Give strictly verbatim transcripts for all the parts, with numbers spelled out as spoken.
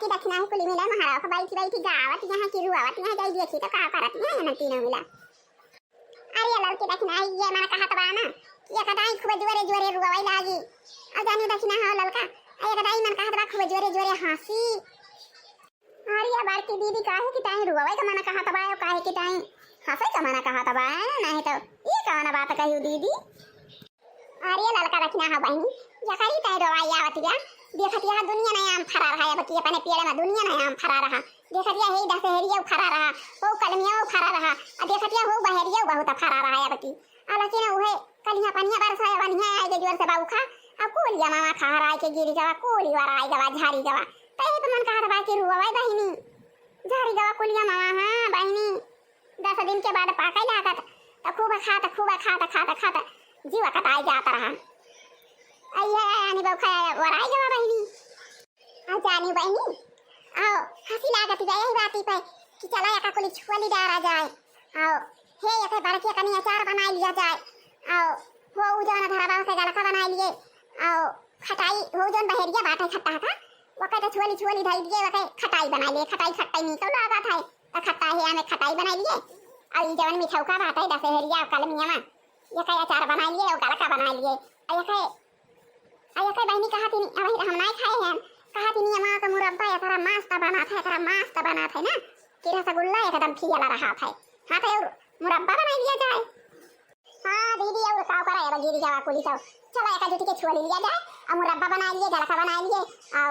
कि दखिनही कुली मिला महाराव का बैठी बैठी गावत यहाँ कि रुआवत यहाँ जाई देखी तो का करत यहाँ ना तीनों मिला। अरे ललकी दखिनही ये मन कहत बा ना कि एक दाई खूब जोरे जोरे रुआवे लागी। और जानी दखिनहा ललका, एक दाई मन कहत बा खूब जोरे जोरे हंसी। अरे बड़की दीदी काहे कि ताई रुआवे का मन कहत बा, काहे कि ताई हंसे का मन कहत बा, नहीं तो ये कौन बात कही दीदी? अरे ललका दखिनहा बहिनी, यकरी तै रोवाई आवत बा। देखत यह दुनिया नया आम फरा रहा है, बकी अपने पेड़ में दुनिया नया आम फरा रहा। देखत यह हे दशहरिया फरा रहा, हो कलमिया फरा रहा, आ देखत यह हो बहरिया बहुत फरा रहा है बकी। आ लेकिन उहे कलिया पनिया बरसा है, बनिया आए के जोर से बाउखा, अब कोलिया मामा खा रहा है के गिरी गवा, कोली वाला आए गवा, झारी गवा। तै तो मन कहत बा कि रुआवे बहिनी, झारी गवा कोलिया मामा, हाँ बहिनी। दस दिन के बाद पाके लागत, त खूब खात, खूब खात, खात, खात, जीव कटाई जात रहा। अइहे आनी बउखा वराई गवा बहिनी। आ जानी बहिनी, आओ, हंसी लागत बा यही बाती पे कि चला एका कुली छुअली डारा जाए। आओ, हे एके बड़के कनी अचार बनाई लिया जाए। आओ, हो उ जवन धरबा के गलका बनाई लिए। आओ, खटाई, हो जवन बहरिया बाटे खट्टा का, वके तो छुअली छुअली धई दिए, वके खटाई बनाई लिए, खटाई खट्टा ही निकल लागत है। त खट्टा है, हमें खटाई बनाई लिए। और ई जवन मिठौका बाटे दशहरिया कलमिया, एके अचार बनाई लिए और गलका बनाई लिए। और एके, और एके बहिनी कहा थी, अब हम नहीं खाए हैं, कहा थी अम्मा का मुरब्बा एतरा मस्त बनात है, एतरा मस्त बनात है ना कि रसगुल्ला एकदम खियाला रहा है। हाँ तो और मुरब्बा बनाई लिया जाए। हाँ दीदी, और का करे, अब गिरी गवा कुली तो चला एका जुटी के छुअली लिया जाए, और मुरब्बा बनाई लिए, गलका बनाई लिए, और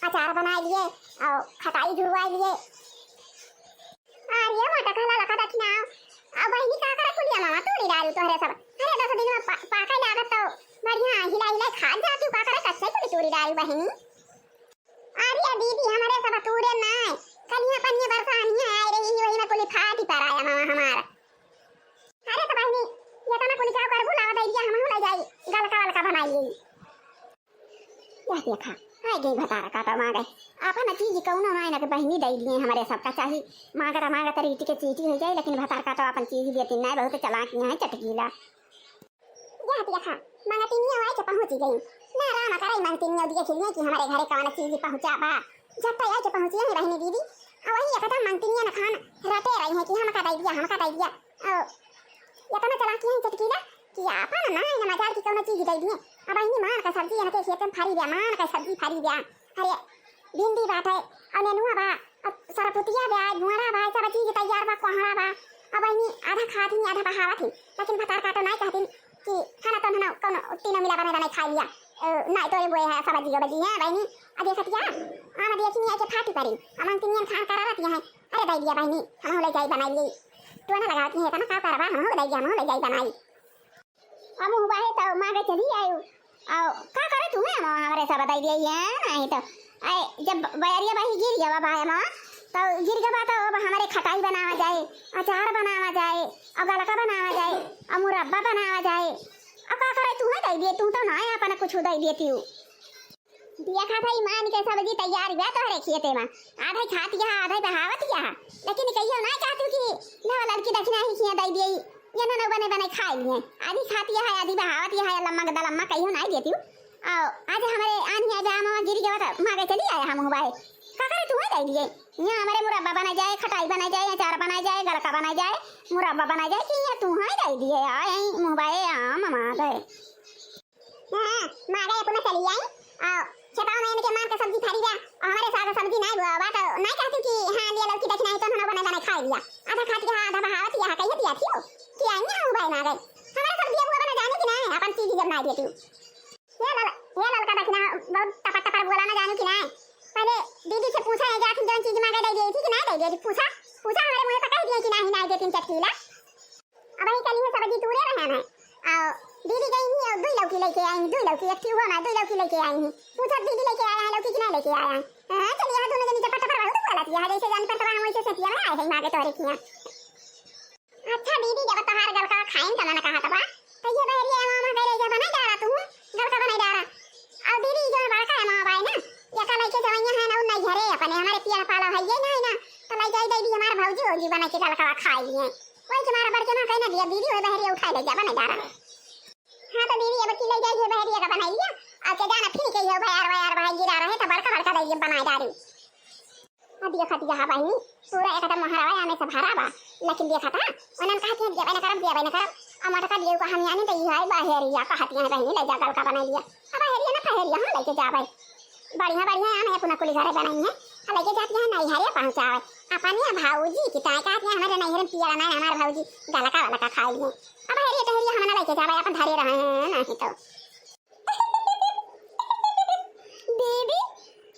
अचार बनाई लिए, और खटाई झुरवाई लिए। अरे मोटा कहला लका दखिना, अब बहिनी का करे कुलिया मामा तूरी डारू तोहरे सब। अरे दस दिन में पा-, पाके लागत तो बढ़िया हिला हिला खा जाती, का करे कच्चे कुली तूरी डारू बहिनी। अरे दीदी, हमरे सब तूरे नाय, कलिया पनिया बरसानिया आए रही, वही में कुली फाटी पर आया मामा हमारा। अरे तो बहिनी, ये तो ना कुली का करबू, लावा दे दिया, हम ले जाई, गलका वलका बनाई। यह देखा, आइ गई भतार काटो माँगे। आपन चीज कउनो नाय ना के बहिनी दइ दिए, हमरे सबका चाही। माँगत माँगत रीति के चीटी होइ जाए, लेकिन भतार काटो आपन चीज देती नाय, बहुत चालाक यहाँ चटकीला। यह देखा, मंगतिनिया आइ के पहुँची गई। ना राम करे मंगतिनिया देख लिए कि हमरे घरे कउन चीज पहुँचा बा। झट आइ के पहुँची है बहिनी दीदी, और वही एकदम मंगतिनिया न खान रटे रही है कि हमका दइ दिया, हमका दइ दिया। और इतना चालाक यहाँ चटकीला कि आपन ना है ना मजाल की कउनो चीज दइ दिए। अब बहिनी मान का सब्जी इनके खेत में फरी बा, मान का सब्जी फरी बा। अरे भिंडी बाटे, और नेनुआ बा, और सरपुतिया बा, गुआरा बा, सब चीज तैयार बा, कोहड़ा बा। अब बहिनी आधा खाती, आधा बहावत ही, लेकिन भतार काटो नाय कहती कि खाना तो ना कउनो तीनों मिला बने बने खा लिया। अ, नाय तो ये बोए है सब्जी बजी है बहिनी। अब देखतिया, हम देखी नहीं आके फाटी परी, हम अंतिनियन खान करा रहती है। अरे दइ दिया बहिनी, हम ले जाई बनाई। तो ना लगावती है, इतना का करबा, हम ले जाई, हम ले जाई बनाई। हम हुआ है तो माँगे चली आयु। और का करे तू है माँ, हमरे सब बताई दिया ये नहीं तो। आए, जब बयरिया बाही गिर गवा बा माँ, तो गिर गवा तो अब हमरे खटाई बनावा जाए, अचार बनावा जाए, और गलका बनावा जाए, और मुरब्बा बनावा जाए। अब का करे तू है दइ दिए, तू तो ना है अपना कुछ दइ दिए तू। देखा था ईमान के सब्जी तैयार हुआ तोहरे खेते में, आधे खाती है, आधे बहावत है, लेकिन कहियो ना कहतू कि ना ललकी दखिना ही खिया दइ दिए, ये ना बने बने खाई लिए। आधी खाती है, आधी बहावत है, लम्मा गदा लम्मा कहियो ना देती। आओ, आज हमरे आनी आए बा, मामा गिर गवा तो माँगे चली आया हम हुआ है। का करे तू है दइ दिए? यहाँ हमरे मुरब्बा बनाई जाए, खटाई बनाई जाए, अचार बनाई जाए, गलका बनाई जाए, मुरब्बा बनाई जाए कि ये तू है दइ दिए? आ, यहीं मुँह बाए, आ, मामा गए। हाँ, माँगे अपना चली आई। आओ, छेपाव में इनके मान के सब्जी फरी बा, और हमरे साग सब्जी नाय बुआ बा, तो नाय कहती कि हाँ, लिए ललकी दखिना है, तो हम बने बने खाई लिया। आधा खाती है, आधा बहावत है, कहिए पिया थियो कि आई ना हूँ भाई माँगे। हमारे सब दिया बुआ बना जाने की ना, अपन चीज जब नाय देती। ये लल-, ये ललका दखिना बहुत टपर टपर बोला ना जाने की ना। पहले दीदी से पूछा है, जाती जौन चीज माँगे दे दी थी कि नाय दे दी थी, पूछा, पूछा हमारे मुँह पे कह दिए कि नहीं, नाय देती चटकीला। अब यही कल ही सब्जी तूरे रहे हैं। आओ, दीदी गई नहीं, और दुई लौकी लेके आई, दुई लौकी, एक थी हुआ ना, दुई लौकी लेके आई हैं। पूछा दीदी लेके आया है लौकी कि नहीं लेके आया है? हाँ, चलिए, हाँ, दोनों जने टपा टपा बहुत बोला थी, हाँ, जैसे जान पर तबा हम वैसे सेतिया में आए हैं, माँगे तोहरे किया। अच्छा दीदी, जब तोहार गलका खाइन का मन कहा तबा, तो ये बहरिया मामा कह रहे, "जब नहीं डारा तू, गलका बनाई डारा।" और दीदी, जो बड़का है मामा बाई ना, ये का लेके जवैया है ना, उन नहीं घरे अपने, हमारे पिया पाला है ये नहीं ना, तो लाई जाई दीदी, हमारे भौजी, भौजी बना के गलका खाई लिए। वही तुम्हारा बड़के माँ कहना दिया, "दीदी, वो बहरिया उठाई ले जा, बने जा रहा है।" हाँ, तो दीदी, अब की ले जाइए बहरिया का बनाई लिया। अब के जाना फिर के ये बयार, बयार भाई गिरा रहे, तो बड़का, बड़का दे ये बनाई डारी। अब देखत हया बहिनी, पूरा एकदम मोहरवा आमे से भरा बा। लेकिन देखत हा, उन्हन कहत हैं, "देबे न करब, देबे न करब।" अब मटका दिए का हम यानी तो इहे बहेरिया कहत हैं, "बहिनी, ले जा, गलका बनाइ लिया।" अब बहेरिया ना फहेरिया, हम लइके जाबे। बढ़िया, बढ़िया आम है, अपना कुली घरे बनाई है। आ लइके जात हैं नैहरे पहुँचावे। अपने भौजी की ताई कहत हैं, "हमरे नैहरे पियर ना, हमार भौजी गलका, गलका खाई है।" अब बहेरिया, टहेरिया हम ना लइके जाबे, अपन धरे रहे हैं, नहीं तो। दीदी,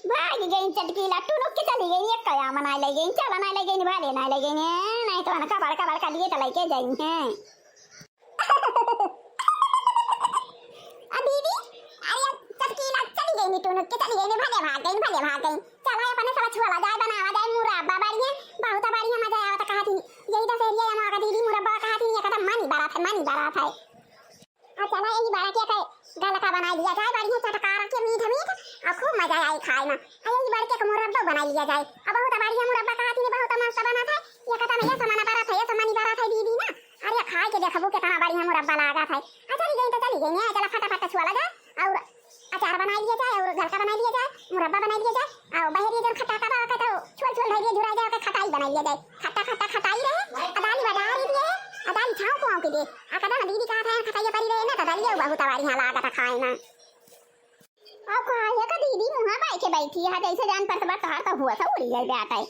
भाग गई चटकीला, टुनुक के चली गई, एक कया मनाए ले गई, चला ना ले गई, भाले ना ले गई, नहीं तो उनका बड़का बड़का दिए तो लेके जाई हैं। आ दीदी, अरे चटकीला चली गई, टुनुक के चली गई, भले भाग गई, भले भाग गई। चला अपने सब छुआला जाए, बनावा जाए मुरब्बा, बढ़िया, बहुत बढ़िया मजा आवा। तो कहा थी, यही दशहरिया या माँ का दीदी मुरब्बा कहा थी, एकदम मनी बड़ा था, मनी बड़ा था। आ चला, यही बड़ा के के गलका बनाइ लिया जाए, बढ़िया चटकार के मीठ मीठ, आ खूब मजा आई खाए में। आ यही बड़के के मुरब्बा बनाइ लिया जाए। अब बहुत बढ़िया मुरब्बा कहा थी, बहुत मस्त बना था। ये कदम ये तो मना बड़ा था, ये तो मनी बड़ा था दीदी ना। अरे खाए के देखबू कितना बढ़िया मुरब्बा लागा था। आ चली गई तो चली गई, चला फटाफट छुआला जाए और अचार बनाइ लिया जाए और गलका बनाइ लिया जाए, मुरब्बा बनाइ लिया जाए। और बहेरिया जन खट्टा का बावा का तो छोल छोल धइले झुराइ जाए, ओके खटाई बनाइ लिया जाए। खट्टा खट्टा खटाई रहे, आ दाली बड़ा रही दिए, आ दाली छाँव को के दे। आ कदा ना दीदी कहा था खटाई परी रहे ना, तो दाली बहुत बढ़िया लागत खाए में। अब कहा है का दीदी मुँहा बाई के बैठी है, जैसे जान पर बात तोहार तो हुआ था उड़ी जाए जाता है।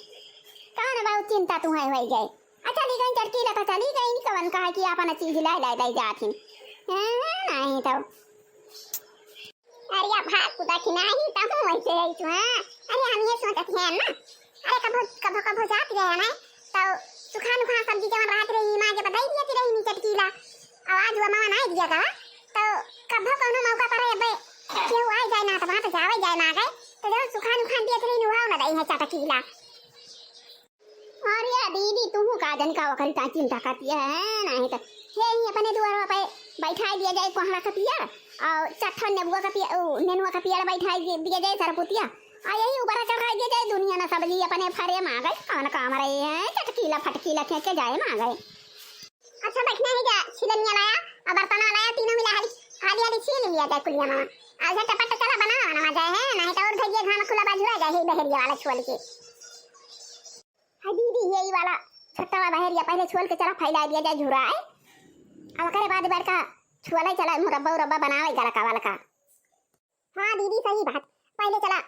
कहा ना बहुत चिंता तू है होई गए। आ चली गई चटकीला तो चली गई, कवन कहा कि अपन चीज लाई लाई लाई जात ही। हैं, नहीं तो। अरे अब भाग कुदा कि नाही, तहूँ वैसे है तू, हाँ। अरे हम ये सोचत हैं ना, अरे कभो, कभो, कभो जात रहे ना, तो सुखान उखान सब्जी जवन रहत रही, माँ के बताई दिया कि रही नी चटकीला। आवाज हुआ मामा नाही दिया था, तो कभो कौनो मौका पर अबे केहू आई जाए ना, तो वहाँ तो जावे जाए ना गए, तो जवन सुखान उखान दिया रही, वहाँ ना दई है चटकीला। अरे दीदी, तुहू का जन का ओकरी ता चिंता करती है, नहीं तो यही अपने दुआर पे बैठाई दिया जाए कोहड़ा का पियर और चट्ठन नेबुआ का पियर, ओ, नेनुआ का पियर बैठाई दि-, दिया जाए सरपुतिया। आ यही ऊपर चढ़ाई दिया जाए, दुनिया ना सब्जी अपने फरे में आ गए, कौन काम रहे हैं, चटकीला फटकीला के, के जाए में आ गए। अच्छा, बैठना है जा, छिलनिया लाया और बर्तन लाया, तीनों मिला हाली, हाली हाली छील लिया जाए कुलिया मामा। और झटपट चला बना, बना जाए है, नहीं तो और भैया घाम खुला बाजू आ जाए है बहरिया वाला छोल के। हाँ दीदी, यही वाला छोटा वाला बहरिया पहले छोल के चला फैला दिया जाए झुराए, अब ओकरे बाद बड़का छोले चला मुरब्बा उरब्बा बनावे गलका वलका। हाँ दीदी, सही बात, पहले चला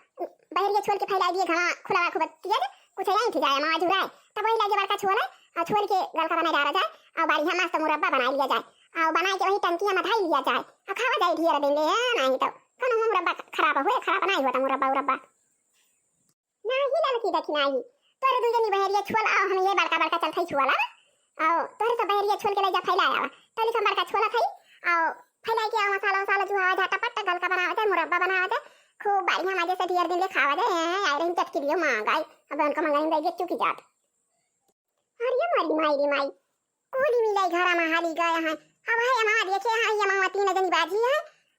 बहरिया छोल के फैला दिए, घामा खुला खूब दिया जाए, कुछ यहीं थी जाए माँ झुराए, तब वही लगे बड़का छोले और छोल के गलका बनाए डाला जाए और बढ़िया मस्त मुरब्बा बनाए लिया जाए और बनाए के वही टंकिया में धई लिया जाए और खावा जाए ढेर दिन ले, हाँ, नहीं तो कौनो मुरब्बा खराब हुए, खराब नहीं होता मुरब्बा उरब्बा। नाही ललकी दखिनाही, तोरे दुई जनी बहरिया छोल आओ, हम ये बड़का बड़का चलथई छुआला, आओ तोरे सब बहरिया छोल के ले जा फैला आवा, तनी सब बड़का छोला थई, आओ फैला के आओ मसाला वसाला जुहावा झटपट गलका बनावा जाए, मुरब्बा बनावा जाए, खूब बढ़िया मजे से ढेर दिन ले खावा जाए। हैं, आए रही चटकी दियो माँ गई, अब उनको मंगनी दे चुकी जात। अरे मोरी माई रे माई, कुली मिलाई घर में हाली गए हैं। अब है अमा देखे हैं, ये अमा तीन जनी बाजी है।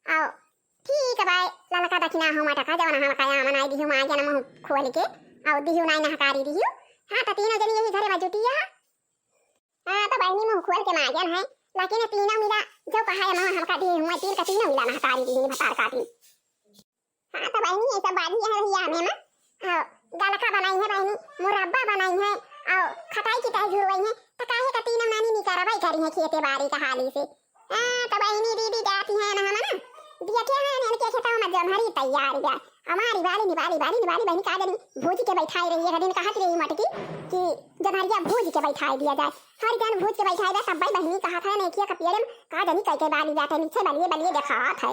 आओ, ठीक है बाय, ललका दखिना हो मटका, जवन हम कया मनाई दिहु माँ जन मुँह खोल के, आओ दिहु नाई नहकारी दिहु। हाँ, तो तीनों जनी यही घरे में जुटी है। हाँ, तो बहनी मुँह खोल के माँ जन है, लेकिन तीनों मिला जो कहा है अमा हमका दिहु, तीन का तीनों मिला नहकारी दिहु भतार काटी। हाँ, तो बहिनी, ये सब बाजी है भैया हमें ना। हाँ, गलका बनाई है बहिनी, मुरब्बा बनाई है, और खटाई की तह झुरवाई है, तो काहे का तीनों नानी निकरवाई करी है खेते बाड़ी का हाली से। हाँ, तो बहिनी दीदी जाती है ना हम ना, देखे हैं इनके खेतवा में जमहरी तैयार बा। हमारी बाली निबाली, बाली निबाली बहिनी का जनी भूज के बैठाई रही है, एक दिन कहत रही मटकी कि जमहरिया भूज के बैठाई दिया जाए। हर जन भूज के बैठाई बा, सब बहिनी कहत है नेकिया का पेड़े में का जनी कह के बाली जाते, नीचे बलिए बलिए देखात है।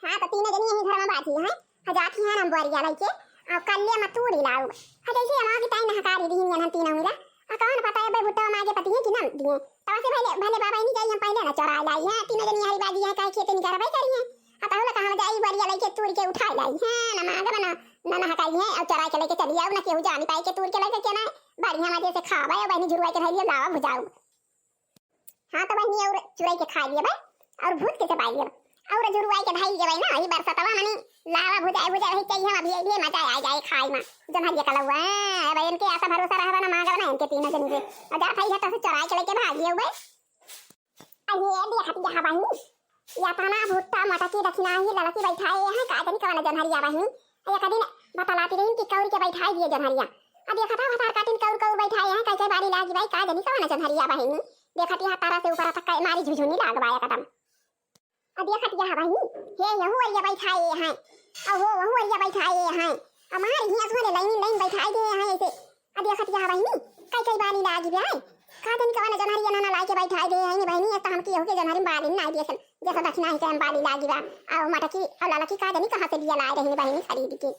हाँ, तो तीनों जनी यही घर में बाजी हैं। हाँ, जाती हैं हम बोरिया लइके, और कल्ले में तूड़ी लाऊ। हाँ, जैसे हम आगे ताई नहकारी दिहिन यनहन तीनों मिला। हाँ, कौन पता है बे भुट्टा माँ के पति है कि ना दिए। तब से भले, भले बाबा ही नहीं जाई, हम पहले ना चोराए लाई हैं। तीनों जनी हरी बाजी हैं, काहे खेते नहीं करवाई करी हैं। हाँ, तो हम कहाँ जाई, बोरिया लइके तूड़ के उठाए लाई हैं। ना मांगे बना, ना नहकारी हैं, और चोराए के लेके चली आओ, ना केहू जानी पाए के तूड़ के लेके के ना। बढ़िया मजे से खावे, और बहनी झुरवाई के धैलिए लावा भुजाऊ। हाँ, तो बहिनी, और चुराई के खाई लिया भाई, और भूज के चबाई लिया, और झुरवाई के धाई लिया भाई ना, ई बरसतवा मनी लावा भुजाए भुजाए भाई, चाहिए हम अभी, अभी मजा आ जाए खाई में। जन हरिया कलौआ, अब इनके आशा भरोसा रहबा ना, मांगब ना इनके तीनों जन के। और जा भाई है तो चुराई के लेके भाग लिया भाई। अरे, देखत यहाँ बहिनी, या तना भुट्टा मटकी दखिनाही ललकी बैठाए हैं, का जनी कवन जन हरिया बहिनी। एक दिन बतलाती रही कि कौरी के बैठाए दिए जन हरिया। देखत हा भतार काटिन कउर कउर बैठाए हैं, कई कई बारी लागी बाई, का जनी कवन जोन्हरिया बहिनी। देखत हा तारा से ऊपर तक का मारी झुझुनी लाग बा एकदम। अब देखत हा बहिनी, हे यहू अरिया बैठाए हैं, अउ हो वहू अरिया बैठाए हैं, हमार हियाँ सोने लाइन लाइन बैठाए दे हैं ऐसे। अब देखत हा बहिनी, कई कई बारी लागी बाई, का जनी कवन जोन्हरिया ना ना लाइके बैठाए दे हैं बहिनी। एक तो हमकी यहू के जोन्हरी में बाली ना देखन, जैसा दक्षिणा ही के हम बाली लागी बा, अउ मटकी अउ ललकी का जनी कहाँ से बिया लाए रही बहिनी खरीद के।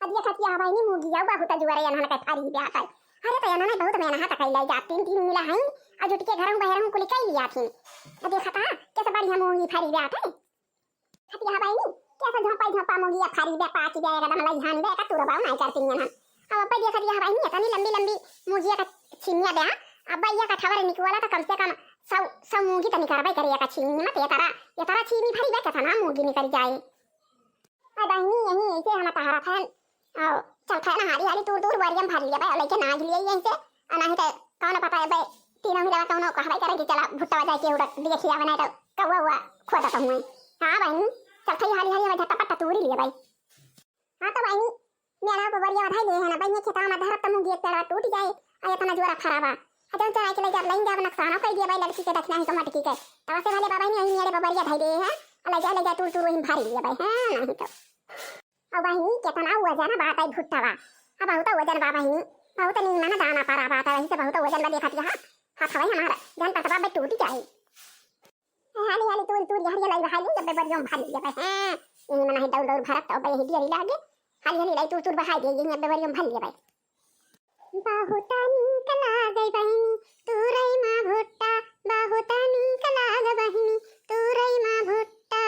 अब देखत हा बहिनी, मुगिया बहुत जुआरे अनहन के फरी ब्यात है। अरे तो अनहन बहुत मेहनत कइले जा, तीन तीन मिला हैं, अउ जुट के घरहूँ बहरहूँ कुल कइ लिया थी। अब देखत हा, कैसे बढ़िया मुगी फरी ब्यात है। देखत हा बहिनी, कैसे झोंपा झोंपा मुगिया फरी ब्या, पाकी ब्या, एकदम लइहान ब्या, का तुरबाऊ नहीं करती अनहन। अब अब्बे देखत हा बहिनी, इतनी लंबी लंबी मुगिया का छिमिया ब्या, अब्बे ये कठवर निकवाला तो कम से कम सौ, सौ मुगी तो निकरबे करे एक छिमी में, तो ये तरह, ये तरह छिमी फरी ब्या, कितना मुगी निकल जाए। अरे बहिनी, यही ऐसे हम तहरत हन। अउ चलत हन हाली हाली तूर तूर बोरिया में भर लिया बा, लइके ना गिलिए यहीं से। अ नहीं तो कौन पता है बे, तीनों मिला कौनो कहबे करे कि चला भुट्टा जाए के उड़ा देखिया बनाए तो कौआ उआ खोदत हुए। हाँ बहिनी, चलत ही हाली हाली हम झटपट तूरी लिए भाई। हाँ तो बहिनी, मेरा बबरिया बधाई ले है ना बहिनी, खेता में धरत मुंगी एक पेड़ा टूट जाए, आ इतना जोरा खराबा। आ जौन चराई के ले जा, लाइन जाब नकसानो कइ दिया भाई, लड़की के दक्षिणा ही तो मटकी के। तब से भले बाबा नहीं मेरे बबरिया धई दे हैं, आ ले जा, ले जा, तूर तूर वहीं भारी लिया भाई, हाँ नहीं तो। अब बहिनी, केतना वजन बात है भुट्टा बा। अब बहुत वजन बा बहिनी, बहुत नीमन दाना परा बात है, वही से बहुत वजन बा, देखत हा, हाथ हवाई हमारा, जन पतवा बे टूट जाए। हाली हाली तूरी तूरी हरिया लाई बहाई ले, जब बे बरियों भारी ले बे, हाँ, यही मना है दौड़ दौड़ भरत, तो बे यही दियरी लागे, हाली हाली लाई तूर तूर बहाई दे, यही अब बे बरियों भारी ले बे। बहुत नीक लागे बहिनी, तुरई मा भुट्टा, बहुत नीक लागे बहिनी, तुरई मा भुट्टा।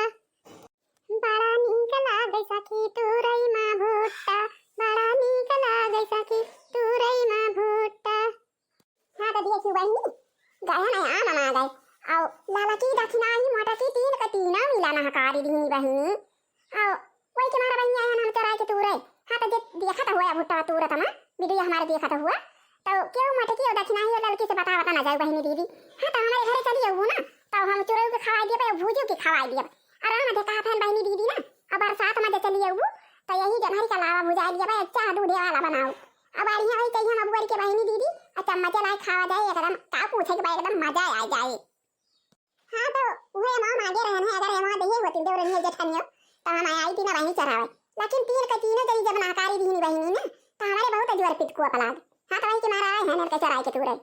बड़ा नीक लागे सखी तुरई मा भुट्टा, बड़ा नीक लागे सखी तुरई मा भुट्टा। हाँ तो देखी बहिनी, गया ना आम आ गए। अउ ललकी दक्षिणा ही मोटकी तीन के तीनों मिला नहकारी दीनी बहिनी। अउ कोई के मारा बहिनी आया ना हम चराई के तूरे। हाँ तो जे देखत हुआ भुट्टा तूरत मा, वीडियो हमारे देखत हुआ। तो क्यों मोटकी अउ दक्षिणा ही अउ ललकी से बता बता ना जाए बहिनी दीदी। हाँ तो हमारे घरे चली अबू ना, तो हम चुरऊ के खवाई दिए, भूजू के खवाई दिए। आराम से कहा था बहिनी दीदी ना, अब बरसात में जे चली अबू, तो यही जोन्हरी का लावा भुजाई लिया भाई, अच्छा दूधे वाला बनाओ। अब बढ़िया भाई चाहिए हम अबू के बहिनी दीदी, और चम्मच लाई खावा जाए एकदम, का पूछे के भाई, एकदम मजा आ जाए। हाँ तो वह माँ मांगे रहन है, अगर एमा दही होती देवरनिया जेठनिया, तो हम आई थी ना बहिनी चरावे। लेकिन तीन के तीनों जनी जब नाकारी दीनी बहिनी ना, तो हमारे बहुत जोर पिट को अपलाद। हाँ तो वही के मारा आए हैं नल के चराई के तूरे।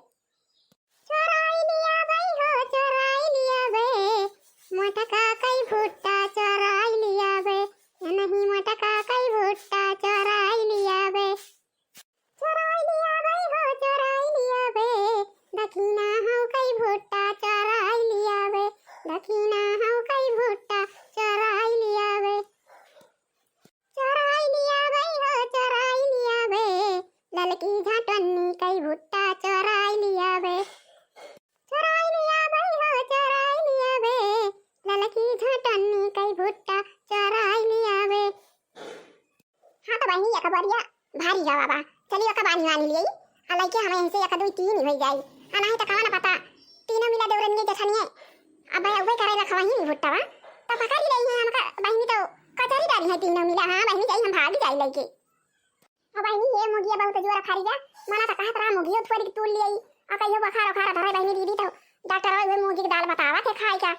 चोराई लिया बे हो, चोराई लिया बे, मोटका कई भुट्टा चोराई लिया बे, नहीं मोटका कई भुट्टा चोराई लिया बे। चोराई लिया बे हो, चोराई लिया बे, दखिना हो कई भुट्टा चोराई लिया बे, दखिना हो कई भुट्टा चोराई लिया बे। चोराई लिया बे हो, चोराई लिया बे, ललकी झाटन्नी कई भुट्टा चोराई लिया बे। चोराई लिया बे हो, चोराई लिया बे, ललकी झाटन्नी कई भुट्टा चोराई लिया बे। हाँ तो बहिनी, एक बरिया भारी गवा बा, चलिए एक बानी वानी ले, आ लइके हमें इनसे एक दुई तीन ही हो जाई। आ नहीं तो कवन पता, तीनों मिला देवरनिया जेठनिया, अब भाई उबे करे रखवा ही नहीं भुट्टा बा, तो पकड़ ही रही है हमका बहिनी, तो कचरी डाली है तीनों मिला। हाँ बहिनी, जाई हम भाग जाई लइके। अब बहिनी, ये मुगिया बहुत जोर फारी जा, मना तो कहत रहा मुगियो थोड़ी तूल लिया, आ कहियो बुखार उखार धरे बहिनी दीदी, तो डॉक्टर हुए मुगी की दाल बतावा थे खाए का।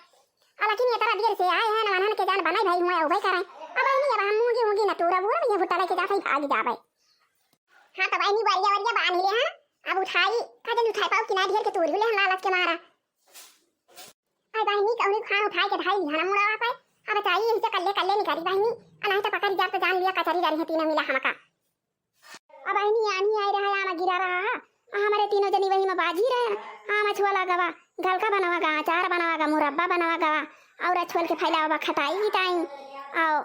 आ लेकिन ये तरह देर से आए हैं, ना मनन के जान बनाई भाई हुए उबे करें। अब बहिनी, अब हम मुगी मुगी ना तूरा बूरा, ये भुट्टा लेके जाते ही भाग जाबे। हाँ तो बहिनी, बरिया बरिया बांध ले हैं, अब उठाई, का जल्दी उठाई पाओ कि ना, ढेर के तूर ले हम लालच के मारा। आई बहिनी, कौनी खान उठाई के धाई लिहाना मुड़वा पे। अब बताई, यही से कल्ले कल्ले निकली बहिनी, आ नहीं तो पकड़ जाब तो जान लिया कचरी डरी है तीनों मिला हमका। अब बहिनी, आनी आई रहा, आम गिरा रहा है, आ हमारे तीनों जनी वही में बाजी रहे, आम छुआ गवा, गलका बनवा गा, अचार बनवा गा, मुरब्बा बनवा गवा, और अछुअल के फैलावा बा खटाई गिटाई। आओ,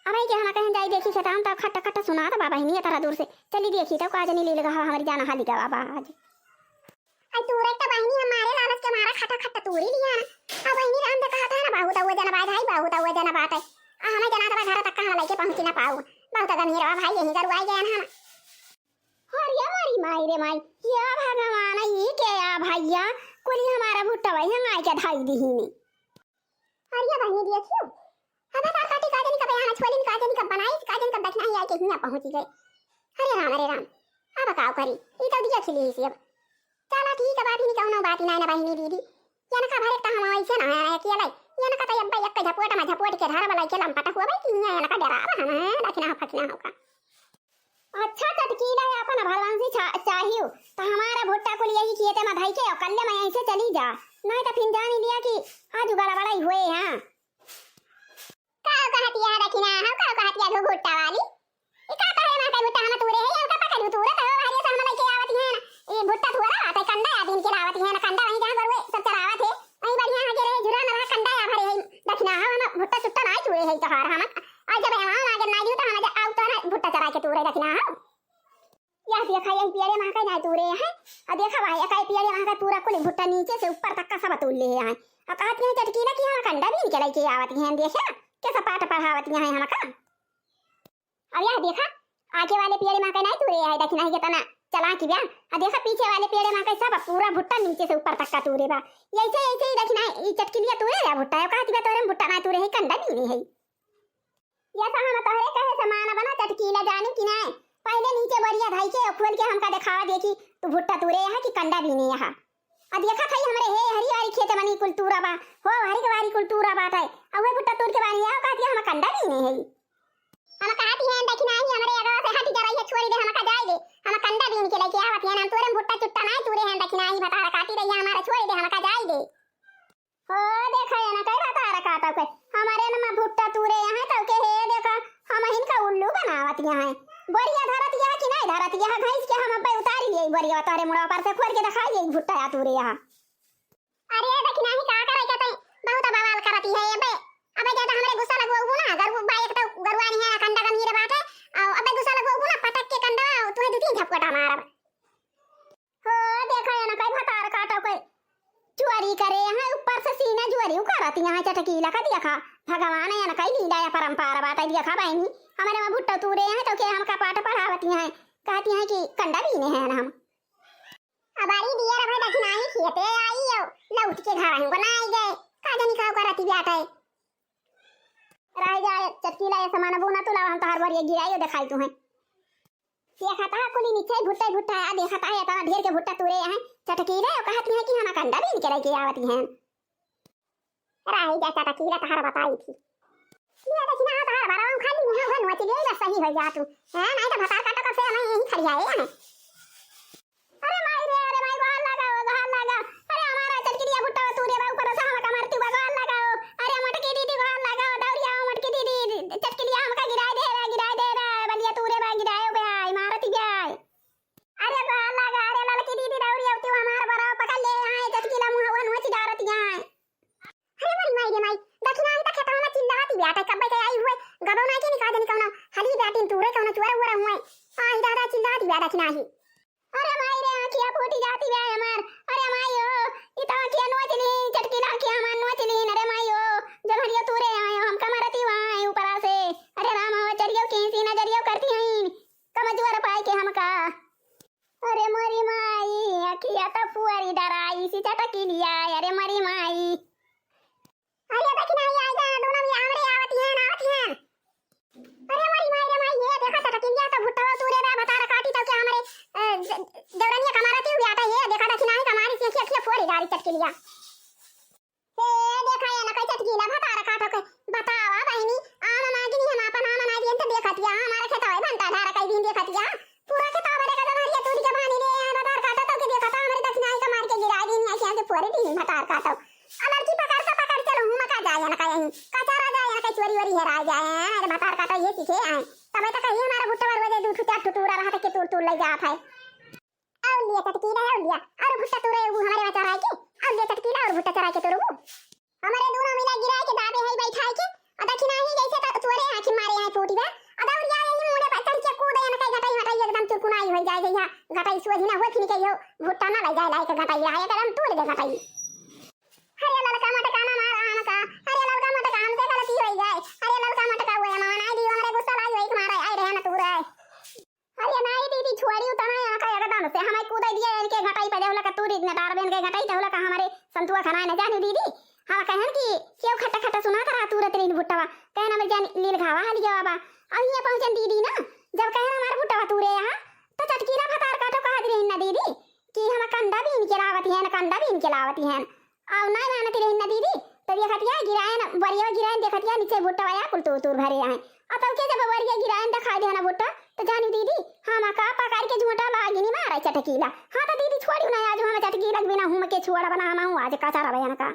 अब आई के हम कहीं जाई देखी खेतान तो खट्टा खट्टा सुनात बा बहिनी, ये तरह दूर से चली देखी तो का जनी लील गवा हमारी जाना हाली गवा बा आज। आई तूरे तो बहिनी, हमारे लालच के मारा खटा खटा तूरी लिया ना। अब बहिनी राम दे कहत है ना, बहुत वजन बात है, बहुत वजन बात है। आ हमें जना तो घर तक कहाँ लेके पहुँची ना पाऊ। बहुत गंभीर बा भाई, यही जरूर आई गया ना हम। अरे मोरी माई रे माई, या भगवान, ये क्या या भैया, कुली हमारा भुट्टा वही हम आई के धाई दी ही नहीं। अरे बहिनी देखियो, अब तार काटी का जनी कब आना छोलिन, का जनी कब बनाई, का जनी कब दखिना ही आई के हियाँ पहुँची गए। अरे राम, अरे राम। करी, ई तो दिया खिली ही अब। चला ठीक है, बात ही नहीं, कौनो बात ही ना, ना बहिनी दीदी। यनका भरे त हम ऐसे ना है अकेले। यनका त अब्बे एक झपोट में झपोट के धर वाला के लंपट हुआ भाई कि यहाँ यनका डरावा हम है, दखिना फकिना होका। अच्छा चटकीला अपन भलंसी चा-, चाहियो, त हमारा भुट्टा कुल यही खेते में धई के और कल्ले में यहीं से चली जा, नहीं त फिर जानी लिया कि आज गड़बड़ाई हुए हैं। का कहतिया दखिना, हम का कहतिया घुघुट्टा वाली? ई का तहरे माँ के भुट्टा हम तूरे है, हमका पकड़ू तूरे तो हरिये से हम लेके आवत हैं। ई भुट्टा थोड़ा बात है, कंडा या दिन के लावत हैं, कंडा वहीं जहाँ गरुए सब चरावत है, वहीं बढ़िया है, गिरे झुरा न रहा, कंडा या भरे है। दखिना हम भुट्टा चुट्टा नाई तूरे है तोहार हम। और जब हम आगे नाई दियो तो हम आगे आउ तो ना भुट्टा चरा के तूरे दखिना हम। यह देखा, यही पेड़े माँ का नाई तूरे है। और देखा भाई, यही पेड़े माँ का पूरा कुल भुट्टा नीचे से ऊपर तक का सब तूर ले हैं। और कहत हैं चटकीला कि हम कंडा बीन के लेके आवत हैं, देखा कैसा पाठ पढ़ावत हैं हमका। अब यह देखा, आगे वाले पेड़े माँ का नाई तूरे है, दखिना ही कितना चला की बा। अब देखा पीछे वाले पेड़े माँ का सब पूरा भुट्टा नीचे से ऊपर तक का तूरे बा। ऐसे, ऐसे ही दखिना ई चटकीलिया तूरे रहा भुट्टा है, कहत बा तोरे में भुट्टा नाई तूरे है, कंडा बीने है। या तो हम तोहरे कहे से मानब ना चटकीला, जानी कि नाय। पहिले नीचे बोरिया धई के खोल के हमका देखावा देखी, तू भुट्टा तूरे यहाँ कि कंडा बीने यहाँ। आ देखा थई हमरे हे हरी वारी खेत मनी कुल तूरा बा, हो हरी के वारी कुल तूरा बाटे। आ उहे भुट्टा तूर के बानी आओ कहती हम कंडा बीने है। हम कहती हैं दखिना ही हमरे अगवा से हट जा रही है, छोड़ी दे हमका जाए दे, हम कंडा बीन के लेके आवत हैं, हम तोरे में भुट्टा चुट्टा नाय तूरे हैं दखिना ही, भतार काटी रही है हमारा, छोड़ी दे हमका जाए दे। हो, देखा ये ना कई भतार काटो के। हमारे न मा भुट्टा तूरे यहाँ तो के हे देखा, हम हिनका उल्लू बनावत यहाँ है। बोरिया धरत यहाँ कि नहीं धरत यहाँ, घैस के हम अब्बे उतारी लिए बोरिया, तोरे मुड़ा पर से खोल के दिखाई लिए भुट्टा या तूरे यहाँ। अरे दखिना ही का करे के तई, बहुत बवाल करती है अबे। अबे ज्यादा हमरे गुस्सा लगवाबू ना, गरु बा एक तो गरुआ नहीं है, कंडा गमीर बाटे। अबे गुस्सा लगवाबू ना, पटक के कंडा, तुहे दू तीन झपकोटा मारब। हो, देखा, एनकई भतार काटो के चोरी करे, यहाँ ऊपर से सीना चोरी करत, यहाँ चटकीला का देखा। भगवान, एनकई लीला या परंपरा बाटे, देखा बहिनी, हमरे मा भुट्टा तूरे हैं, तो के हमका पाठ पढ़ावत हैं, कहती हैं कि कंडा बीने हैं हम। अब अरे दिया रहे दखिना ही खेते आई हो, लौट के घर हमको ना आई गए, का जानी का करती बाटे। रह जाए, चटकीला ये सामान अब ना तुला, हम तोहार बरिया गिराई हो, दिखाई तू हैं। देखा था कुली नीचे भुट्टा भुट्टा है, देखा था ये तना ढेर के भुट्टा तूरे हैं, चटकीले और कहती हैं कि हम कंडा बीन के लेके आवती हैं। राही जा चटकीला तहार बताई थी। ये देखी ना तहार बरावा खाली मुँह हुआ नोच लिए बस सही हो जा तू। हैं, नहीं तो भतार काटो कब से हमें यहीं खड़ी आए हैं। अरे माई रे, अरे माई, गोहार लगा, ओ गोहार लगा। अरे हमारा चटकीलिया भुट्टा तूरे बा, ऊपर से हमका मारती बा, गोहार लगा। अरे मोटकी दीदी गोहार लगा, दौड़िया मोटकी दीदी, चटकीलिया हमका गिराए दे रे, गिराए दे रे, बलिया तूरे बा, गिराए बे, मारती बे। अरे बा लगा रे ललकी दीदी दौड़ी अउती हमार बरा पकड़ ले आए, चटकीला मुँह हुआ नोच डारत आए। अरे मोरी माई रे माई, दखिना ही त खेतवा में चिल्लाती बाटे, कब्बे के आई हुए, गबो ना के निका जनी कौनो, हली बाटिन तूरे कौनो चुअर उअर हुए। आई दादा चिल्लाती बा दखिना ही। अरे माई रे, आँखिया फूटी जाती बा हमार। अरे माई हो, ई त आँखिया नोच ली, चटकीला आँखिया हमार नोच ली। अरे माई हो, जब हरियो तूरे आए, हमका मारती वहाँ ऊपरा से। अरे राम हो, चरियो की सी नजरियो करती हैं। कमजोर पाए के हमका। अरे मोरी माई, अखिया त फुअरी डराई सी चटकीलिया, अरे मोरी माई। अरे देखी ना, ये आइगा, दोनों भी हमरे आवती हैं, आवती हैं। अरे मोरी माई रे माई, ये देखा चटकीलिया तो भुट्टा तूरे बा, भतार काटी तो क्या हमरे, अ, ज-, जौरनिया कमारती हुई आटा, ये देखा देखी ना, कमारी सी अखिया, अखिया फुअरी डारी चटकीलिया। हे देखा ये ना कई चटकीला भतार काटो के। बतावा बहिनी, आम मागिनी हम आपन आम ना दियन त देखतिया, हमारा खेतवा बनता धारा कई दिन देखतिया। पूरा खेतवा बड़े का हरिया तूरी के बानी ले आए भतार काटो तो के देखता हमरे दखिनाई का मार के गिरा दिन या के पूरे दिन भतार काटो। आ लड़की पकड़ के पकड़ चलो हूँ मका जाए ना कहीं। कचारा जाए ना कहीं चोरी वोरी हेरा जाए। अरे भतार काटो ये सीखे आए। तबे तो कहिए हमारा भुट्टा बरुआ दे दू ठू चार ठू टूरा रहा था के तूर तूर ले जात है। और लिया चटकीला, और लिया, और भुट्टा तूरे उ हमारे वहाँ चराए के, और लिया चटकीला, और भुट्टा चराए के तोरू। हमारे दोनों मिला गिराए के दाबे है बैठाए के, और दखिना ही जैसे त-, तोरे आँखी मारे हैं फूटी बा, और दौड़िया यही मुड़े पर चढ़ के कूदे ना कहीं घटाई मटाई एकदम चुरकुनाई हो जाए, जैसा घटाई सोझी ना हो फिर कहियो भुट्टा ना ले जाए लाए के घटाई रहा एकदम तोड़ दे घटाई। अरे ललका मटका ना मारा हमका, अरे ललका मटका हमसे गलती हो जाए, अरे ललका मटका हुए मामा ना दियो हमारे गुस्सा लाई हुई मारे आए रहे ना तू रहे। अरे नाई दीदी, छोड़ी उतना यहाँ का एकदम से हमें कूदे दिए इनके घटाई पे देवला का तूरी न डारबेन के घटाई देवला का हमारे संतुआ खाना न जानी दीदी। हम कहन कि क्यों खट्टा खट्टा सुना करा तूरत रही भुट्टवा, कहन हमरे जान लील घावा हाली गवा बा। अब यहाँ पहुँचन दीदी ना, जब कहन हमारे भुट्टवा तूरे यहाँ, तो चटकीला भतार काटो हैं। अउ नाहीं मानत रही ना दीदी, तो देखतिया गिरायन, बरिया गिरायन देखतिया नीचे भुट्टा आया, कुल तूर तूर भरे आए। अउ तब के जब बरिया गिरायन देखाई देना भुट्टा, तो जानी दीदी, हम का पकड़ के झूठा बागिनी मारे चटकीला। हाँ तो दीदी छोड़ी ना, आज हम चटकीला बिना हुमके छोड़ा बना, हम आज कचरा बयान का।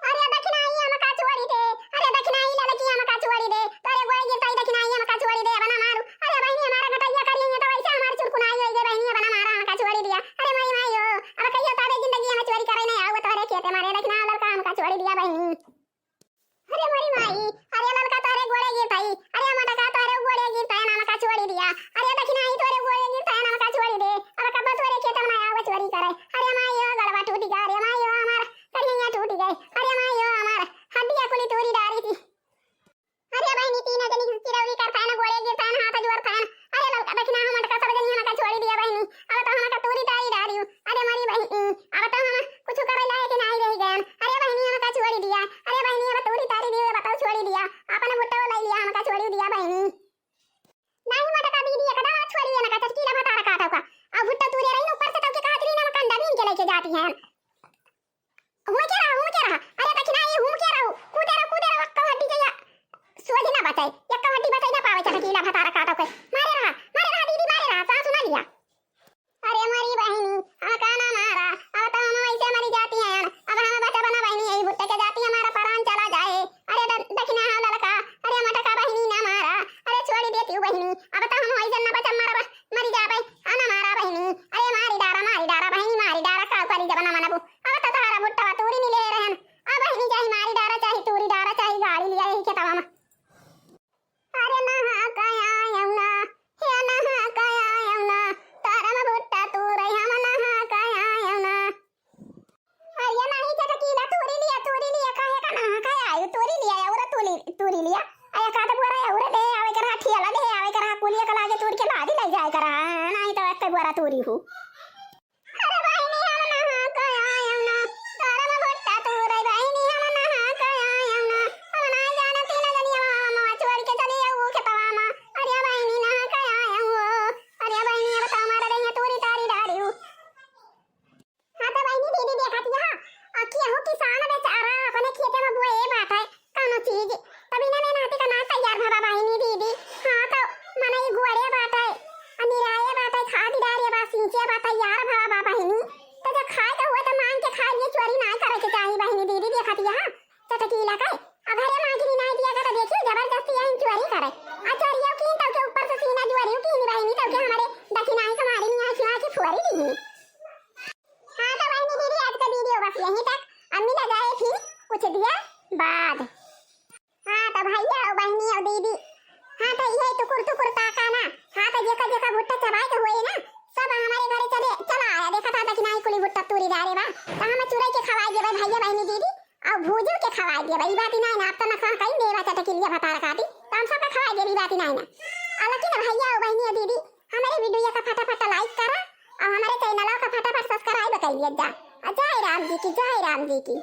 अरे दखिनाई हमका छोड़ी दे, अरे दखिनाई ललकी हमका छोड़ी दे, तोरे गोड़े गिरताई दखिनाई हमका छोड़ी दे, अब ना मारू। अरे बहिनी हमारा घटैया करिए तो वैसे हमार चुरकुनाई होई गई बहिनी, अब ना मारा हमका छोड़ी दिया। अरे माई माई हो, अब कहियो तारे जिंदगी हम चोरी करे नहीं आऊ तोरे खेते मारे दखिना ललका हमका छोड़ी दिया बहिनी। अरे मोरी माई, अरे ललका तोरे गोड़े गिरताई, अरे मटका तोरे गोड़े गिरताई हमका छोड़ी दिया। अरे दखिनाई तोरे गोड़े गिरताई हमका छोड़ी दे, अब कब तोरे खेते में आऊ चोरी करे। अरे माई हो गलवा टूट गया, अरे माई हो हमार करिया टूट गए। अरे माई हो हमार हड्डिया कुली तूरी डारी थी। अरे बहिनी तीन जनी चिरौरी करता है ना, गोड़े गिरता है ना, हाथ जोड़ता है ना। अरे ललका दखिना हम मटका सब जनी हमका छोड़ी दिया बहिनी। अब तो हमका तूरी तारी डारी हूँ। अरे मरी बहिनी, अब तो हम कुछ करे लायक नहीं रह गए। अरे बहिनी हमका छोड़ी दिया। अरे बहिनी अब तूरी तारी दियो, बताओ छोड़ी दिया। आपन भुट्टा लाई लिया, हमका छोड़ी दिया बहिनी। नहीं मटका दीदी, एकदम छोड़िए ना, का चटकीला भतारा काटा का। अब भुट्टा तूरे रही ना, ऊपर से तब के कहा करी ना, हम कंडा बीन के लेके जाती हैं। हुमके रहा, हुमके रहा। अरे दखिना ये हुमके रहो। कूदे रहो, कूदे रहो, अक्का हड्डी जइया। सोझ ना बचाई, अक्का हड्डी बचाई ना पावे, चटकीला भतारा काटा के। मारे रहा, मारे रहा दीदी, मारे रहा, सांस ना लिया। अरे मरी बहिनी, हमका ना मारा, अब तो हम वैसे मरी जाती हैं। अब हम बचब ना बहिनी, यही भुट्टे के जाती हमारा प्राण चला जाए। अरे द-, दखिना हाँ ललका, अरे मटका बहिनी ना मारा, अरे छोड़ी देती हूँ बहिनी, अब तो हम वैसे ना बचब, मरब, मरी जाबे, आ ना मारा बहिनी, अरे मारी डारा, मारी डारा बहिनी, मारी डारा, का करी जब ना मनबू, अब तो तोहरा भुट्टवा तूरी नहीं ले रहन, अब बहिनी चाहे मारी डारा, चाहे तूरी डारा, चाहे गाड़ी लिया यही खेतवा में। अरे नहा के आयम ना, हे नहा के आयम ना, तारा में भुट्टा तू रही, हम नहा के आयम ना। अरे नहीं चटकीला, तूरी लिया, तूरी लिया, काहे का नहा के आयु, तूरी लिया, और तूरी, तूरी लिया। अरे का तो बोरा और दे आवे कर, ठियाला दे आवे कर, कुलिया का लागे तूर के लादी ले जाए कर, नहीं तो एक बोरा तूरी हूँ। अरे बहिनी, हम नहा के आयम ना, तारा में भुट्टा तू रही बहिनी, हम नहा के आयम ना, हम ना जाना तीन जनिया मामा छोड़ के चली आऊ खेतवा मा। अरे बहिनी, नहा के आयम हो। अरे बहिनी, अब तो हमारा रही तूरी तारी डारी हूँ। हाँ तो बहिनी दीदी देखत यहाँ, अ, केहू किसान बेचारा अपने खेते में बोए बाटे, कौनो चीज, तभी ना मेहनती का ना तैयार भवा बहिनी दीदी। हाँ, तो मने ई गोड़े बाटे, आ निराए बाटे, खाद डारे बा, सींचे बा, तैयार भवा बा बहिनी। तो जब खाए के हुए तो मांग के खाए लिए, चोरी ना करे के चाही बहिनी दीदी। देखत यहाँ चटकीला के, आ घरे मांगी नहीं दिया के तो देखियो जबरदस्ती यहीं चोरी करे। आ चोरियों की तब के ऊपर से सीना जुआरियों की नहीं बहिनी, तब के हमारे दखिनाई कमारी नहीं आई की फोरी दी। हाँ तो बहिनी दीदी, आज का वीडियो बस यहीं तक। अब मिला जाए फिर कुछ दिया बाद। हाँ तो भैया और बहिनी और दीदी, हाँ तो यही टुकुर टुकुर ताका ना। हाँ तो जेका जेका भुट्टा चबाए के हुए ना, सब हमारे घरे चले, चला आया। देखा था कि नहीं कुली भुट्टा तूरी डारे बा, तो हम चुराई के खवाई देबे भैया बहिनी दीदी, और भूजू के खवाई देबे। ई बात ही नहीं ना, आप तो ना खान कहीं देवा चटकीलिया भतार काटी, तो हम सबका खवाई देबे, ई बात ही नहीं ना। आ लेकिन भैया और बहिनी और दीदी, हमारे वीडियो का फटाफट लाइक करा और हमारे चैनल का फटाफट सब्सक्राइब कर लिया जा। आ जय राम जी की, जय राम जी की।